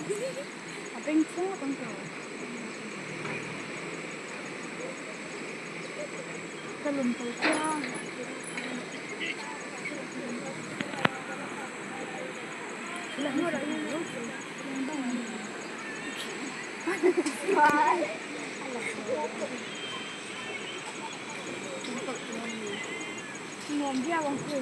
A bengchheng ngawt ang tawh. Ka lawm tawh chiang. Nuam viau ang chu.